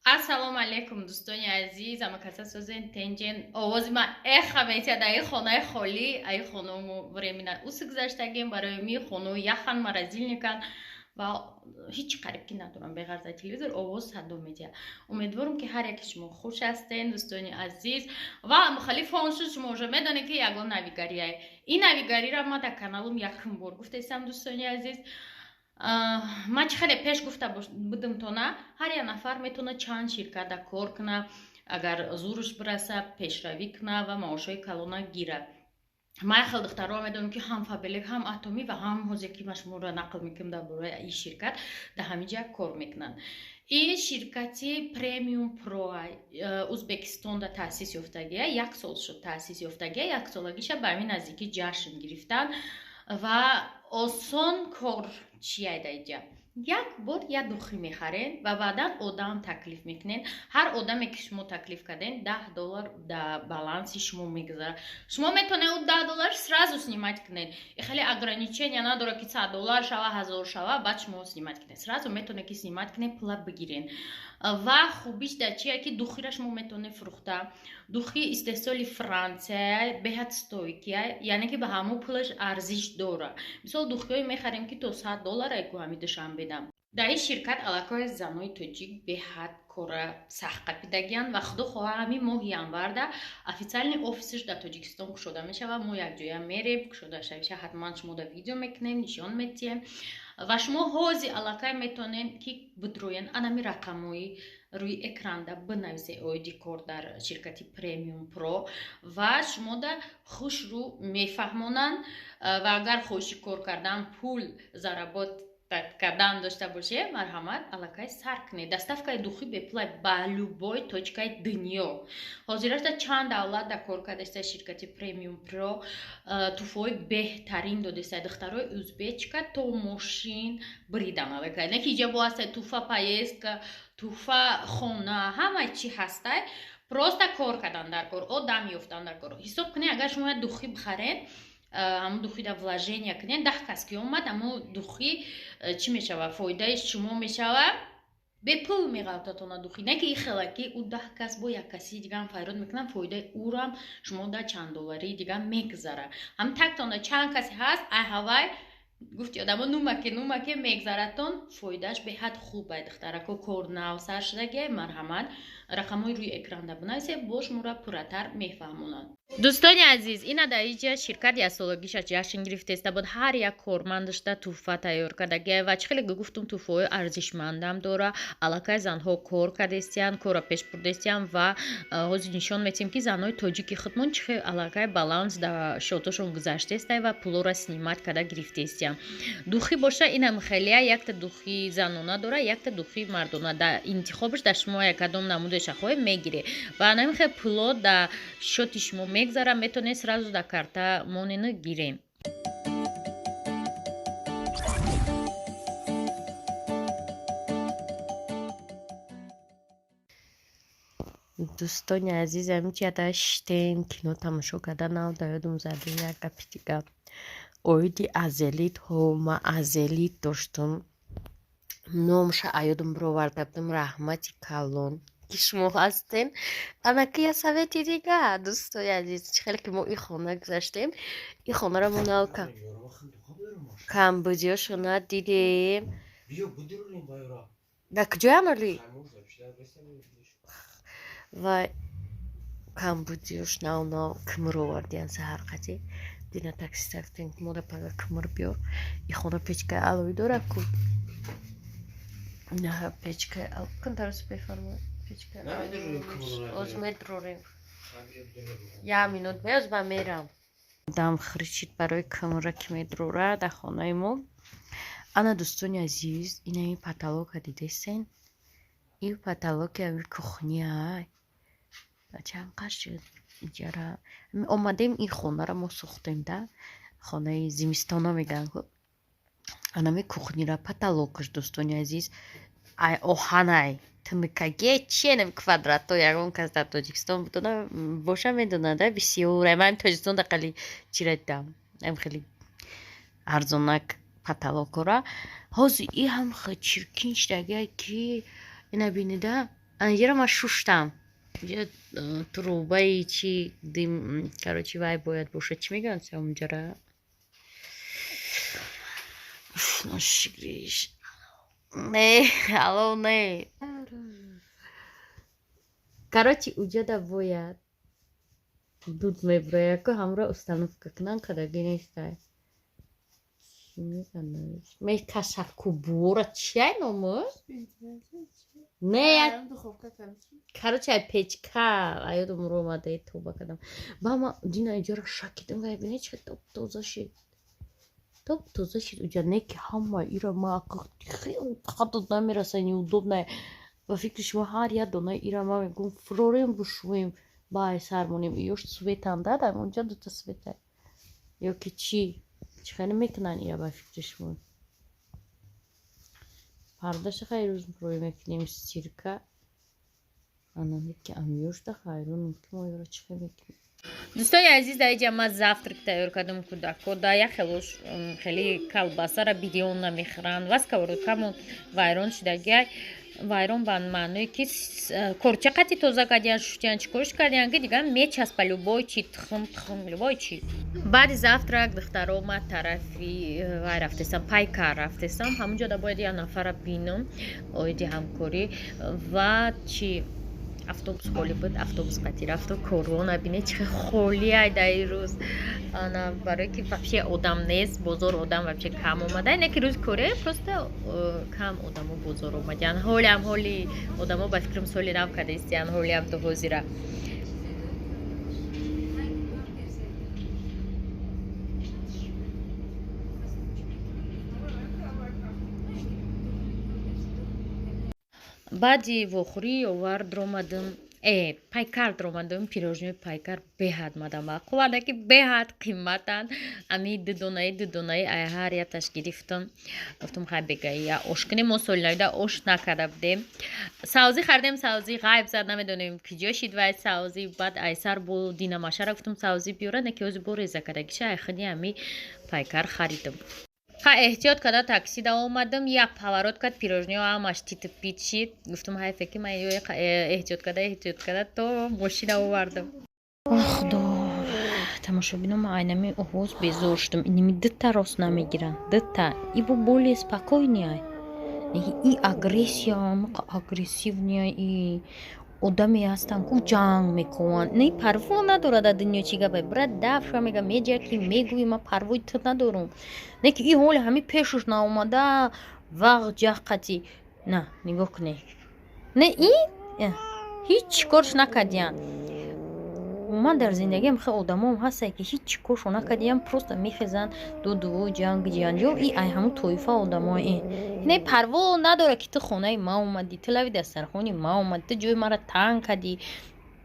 Ассалому алайкум, дӯстони азиз, ҳамакаса созен, тенҷен. Овози ман эха метиҳад. Аи хонаи холӣ, аи хоному временно уси гузаштагем. Барои ми хонаи яхан, морозильникан ва ҳеҷ қариб ки надорам, беғарз аз телевизор овоз садо медиҳад. Умедворам, ки ҳар яки шумо хуш ҳастен, дӯстони азиз. Ва мухаллифон шуд, шумо уже медонед, ки ягон навигария. Ин навигариро ман дар каналам якум бор гуфтаистам, дӯстони азиз. Ман чӣ хеле пеш гуфта будам тона, ҳар як нафар метавонад чанд ширкатда кор куна, агар зуруш бираса, пешравӣ куна ва маошҳои калона гира. Ман як хел духтарро медонам, ки ҳам Фаберлик, ҳам Атоми ва ҳам ҳозе ки ман шуморо нақл мекунам дар бораи ин ширкат, дар ҳамин ҷа кор мекунанд. Ин ширкати Премиум Про Узбекистонда таъсис ёфтагия, як сол шуд таъсис ёфтагия, яксолагиша ба ҳамин наздикӣ ҷашн гирифтанд. Ва осон кор чия дар иҷа? Як бор як духи мехарен ва баъдан одам таклиф мекунен. Ҳар одаме ки шумо таклиф карден, 10 доллар дар баланси шумо мегузарад. Шумо метавонед ӯ 10 доллар сразу снимать кунед. Хеле ограничения надорад, ки 100 доллар шава, 1000 шава, баъд шумо снимать кунед. Сразу метавонед ки снимать кунед, пула бигирен. Ва хубиш дар чия, ки духира шумо метавонед фурӯхта. Духи истеҳсоли Франсия, беҳад стойкия, яъне ки ба ҳамон пулаш арзиш дорад. Мисол, духиҳое мехарем, ки то 100 доллар айку ҳами Душанбеда. Дар ин ширкат аллакай занои тоҷик беҳад кора сахт қапидагиянд ва худо хоҳа, ҳамин моҳи январда официальный офисаш дар Тоҷикистон кушода мешавад. Мо якҷоя мерем, кушода шавиша ҳатман шумо дар видео мекунем, нишон метиҳем. Ва шумо ҳози аллакай метавонед, ки бидроен, анами рақамҳои рӯи экранда бинависе оиди кор дар ширкати Премиум Про ва шумода хушрӯ мефаҳмонанд. Ва агар хоҳиши кор кардан, пул заработать кардан дошта боше, марҳамат, аллакай сар кунед. Доставкаи духи бепулай ба любой точкаи дунё. Ҳозирашда чанд давлат да кор кардаиста ширкати Премиум Про. Туҳфаҳои беҳтарин додеста. Духтарои узбечка то мошин биридан аллакай. Не ки иҷа бо ҳастай туҳфа, поездка, туҳфа, хона, ҳама чи ҳастай. Просто кор кардан дар кор, одам ёфтан дар кор. Ҳисоб кунед, агар шумо як духи бихаред, ҳамун духида вложения кунед, 10 кас ки омад, ҳамун духи чӣ мешава? Фоидаи шумо мешава, бепул меғалтатона духи. Не ки ихела ки ӯ 10 кас бо як каси дигаам файрод мекунам, фоидаи ӯрам шумо да чанд долларии дига мегзара. Ҳам тактона чанд касе ҳаст, ай ҳавай гуфти одамо, нумаке нумаке мегзаратон, фоидааш беҳад хуб ай. Духтарако, кор нав сар шудагиай, марҳамат, рақамҳои рӯи экранда бинависед, бо шуморо пурратар мефаҳмонанд. Дӯстони азиз, ина дар иҷа ширкат яксолагиша ҷашн гирифтеста буд. Ҳар як кормандашда туҳфа тайёр кардагиай ва чӣ хеле гуфтум, туҳфаҳои арзишмандам дора. Аллакай занҳо кор кардестиянд, корро пеш бурдестиянд ва ҳозир нишон метиҳем, ки занҳои тоҷики худмон чӣ хел аллакай баланс дар счётошон гузаштестай ва пулоро снимать карда гирифтестиянд. Духи боша, инам хелия якта духи занона дора, якта духи мардона. Дар интихобаш дар шумо, кадом намудеша хоҳед, мегиред ва анами хел пуло дар счёти шумо мегзара, метавонед сразу дар карта монену гирем. Дӯстони азиз, ҳамин шиштем кино тамошо карда, нав да ёдум зада як гапи дига оиди азелитҳо. Ма азелит доштум, номша аёдум бироварда будам. Раҳмати калон, ки шумо ҳастен. Анаки я совети дига, дӯстои азиз. Чӣ хеле ки мо и хона гузаштем, и хонаро мо налка камбудиёшо надидем. Дар куҷоям оли ва камбудиёш нав нав кимир овардиян. Саҳарқати дина таксиста гуфтем, ки мода пага кимир биёр. И хона печкаи алои дора ку, на печкаи кун тарос бефармоед. Оз медрорем, як минут меоз ба мерам. Дам хричид барои кимира, ки медрора дар хонаи мо. Ана, дӯстони азиз, инаи потолока дидесен? Ин потолоки ами кухня чанд қаш шуд. Иҷара омадем, ин хонаро мо сохтем, да хонаи зимистона мегӯянд. Анами кухнира потолокаш, дӯстони азиз, ай оҳанай тунукаге чиенам квадрато. Ягон кас дар Тоҷикистон будона боша, медонада, бисёр. Ман Тоҷикистон да қали чира дидам, ам хеле арзонак потолокора. Ҳозир и ҳам чиркин шудагия, ки ина бинида. Анҷара ма шуштам. Инҷа трубаи чи дым, короче, вай бояд бошад. Чӣ мегӯянд унҷара? Ношигриш. Не, алло, не. Короче, уҷада бояд дуд меброяд, ку ҳамро установка кунан кадаги нестай. Чӣ мезанад? Мекашад кубура чиай номуш? Не, короче, ай печка аёдам ро омада, тоба кардам. Ба ма дина иҷора шакидам ва бине чи топ тоза шид. Топ тоза шид уҷа, не ки ҳама ира ма хеле қадр намераса, неудобно. Ба фикри шумо ҳар як дона ира ма мегӯм фурорем, бушӯем, ба ай сар монем. Ёш светам дадам, унҷа дута света. Ё ки чӣ? Чӣ хеле мекунанд ира ба фикри шумо? Пардаша хайр рӯз рӯй мекунем, стирка. Ана ки амёшда хайрунам, ки мо ёро чӣ хел мекунем. Дӯстони азиз, дар иҷа ман завтрак тайёр кардам кӯдако. Да як хелош хеле колбасара бирён намехӯранд ва сковородкамон вайрон шудагиай. Вайрон ба маъное ки корча қати тоза кардиян, шуштиян, чӣ корш кардиян, ки дигар мечаспа любой чи, тухм, тухм, любой чи. Баъди завтрак, духтаро, ма тарафи вай рафтестам, пайкар рафтестам. Ҳамунҷо да бояд як нафара бинам оиди ҳамкорӣ ва чи. Автобус холӣ буд, автобус қатӣ рафту корона бине чи холиай дар ин рӯз. Ана барое ки вообще одам нест, бозор одам вообще кам омада. Не ки рӯзи коре, просто кам одамо бозор омадиян. Ҳолиам ҳоли одамо ба фикрам соли нав кадаистиян, ҳолиам то ҳозира. Баъди вохӯрӣ овар дромадам, пайкар дромадам. Пирожнои пайкар беҳад мадам маъқул, ки беҳад қиматанд. Ами дудонаи дудонаи ай ҳар яташ гирифтам. Гуфтам, хай, бегаи я ош кунем, мо соли навида ош накарда будем. Савзӣ харидем, савзӣ ғайб зад, намедонем киҷо шид вай савзӣ. Баъд айсар бо динамашара гуфтам савзӣ биёра, не ки ҳози бо реза кардагиша ай худи ами пайкар харидам. Ха, эҳтиёт карда такси да омадам, як поворот кард, пирожниҳо ҳамаш титу пит шид. Гуфтам, ҳайфе ки ман эҳтиёт карда, эҳтиёт карда то мошина овардам. Худо, тамошобино, ман айнами овоз безор шудам. Иними дута рост намегиранд, дута ибо более спокойный, и агрессия агрессивный, и одаме ҳастанд ку ҷанг мекунанд, не парво надорад дар дунё чӣ гапе, брат дафша мега, меҷа ки мегӯи, ман парвои ту надорум. Не ки и ҳоли ҳами пешаш наомада вағ ҷах қати на нигоҳ кунед, не и ҳеҷ корш накардиян. Умуман дар зиндагиам хеле одамом ҳастанд, ки ҳеҷ коршо накардиям, просто мехезанд, дудуву ҷанг ҷанҷол. И ай ҳамун тоифа одамо не парво надорад, ки ту хонаи ма омадӣ, ту лави дастархони ма омадӣ, ту ҷои маро танг кардӣ.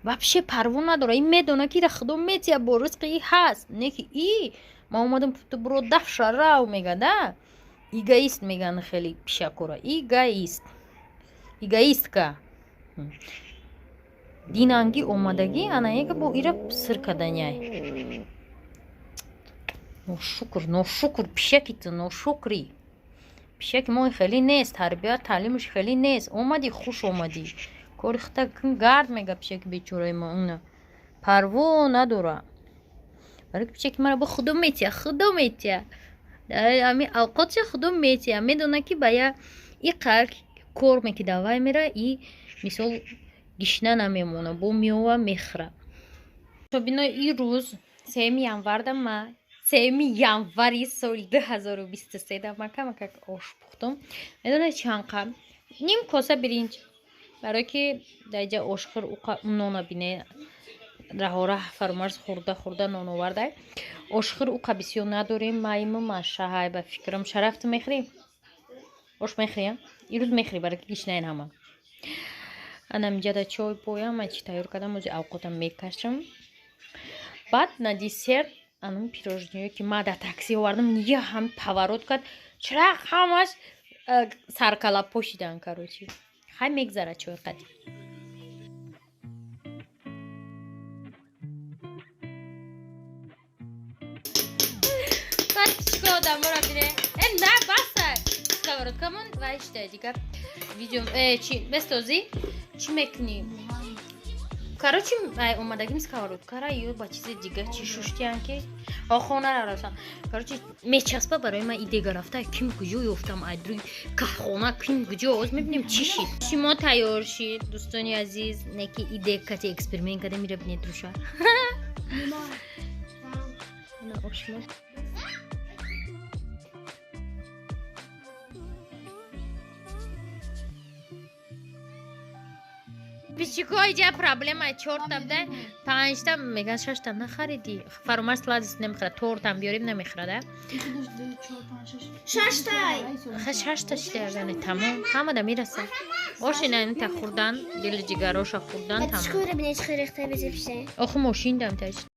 Вообще парво надорад. И медонад, ки ира худо метия, бо ризқи и ҳаст. Не ки и ма омадам, ту буро дафша рав мега да. Эгоист меган хеле пишакора, эгоист, эгоистка. Динангӣ омадагӣ ана яка бо ира сир каданяй. Ношукр, ношукр пишаки, ту ношукрӣ. Пишаки мо хеле нест, тарбият таълимаш хеле нест. Омадӣ, хуш омадӣ, кори хита кун, гард мега. Пишаки бечораи мо уна парво надора, барои ки пишаки мара бо худо метия, худо метия, ами авқотша худо метия. Медона, ки ба я и қар кор мекида, вай мера и мисол гишна намемона, бо меова мехӯра. Бино, ин рӯз 3 январда, ма 3 январи соли 2023 да ма камакак ош пухтум. Медонед чанқа? Ним коса биринҷ, барое ки дар иҷа ошхӯр нона бине, раҳораҳ фаромарз хӯрда хӯрда нон овардай. Ошхӯр уқа бисёр надорем, майму машаҳай ба фикрам. Шараф, ту мехӯрӣ? Ош мехӯрӣ? Ирӯз мехӯрӣ, барое ки гишнаен ҳама. Ана миҷада чой поям, ман чи тайёр кардам, ози авқотам мекашам. Баъд на десерт анам пирожниё, ки ма дар такси овардам, я ҳам поворот кард, чарақ ҳамаш саркала пошидан. Короче, хай, мегзара чой қадим. Одамора бине, э на баса, сковородкамон вайшта дигар видео чи бестозӣ. Чӣ мекунӣ? Короче, омадагим сковородкара ё ба чизи дига чӣ шуштиян ки хонара расан. Короче, мечаспа барои ман идега рафта, ким куҷо ёфтам, айдруи кахона ким куҷо, оз мебинем чӣ шид. Шумо тайёр шид, дӯстони азиз, не ки иде кати эксперимент када мира бинед руша. Ошмо. Пичико иҷа проблема чорта буда, панҷта меган, шашта нахариди. Фаромарз сладость намехӯрад, тортам биёрем намехӯрада. Шаштай. Шашта шида ягане тамом, ҳамада мераса. Ошина инта хӯрдан, дили ҷигароша хӯрдан тамом. Охи мошин дам ташт.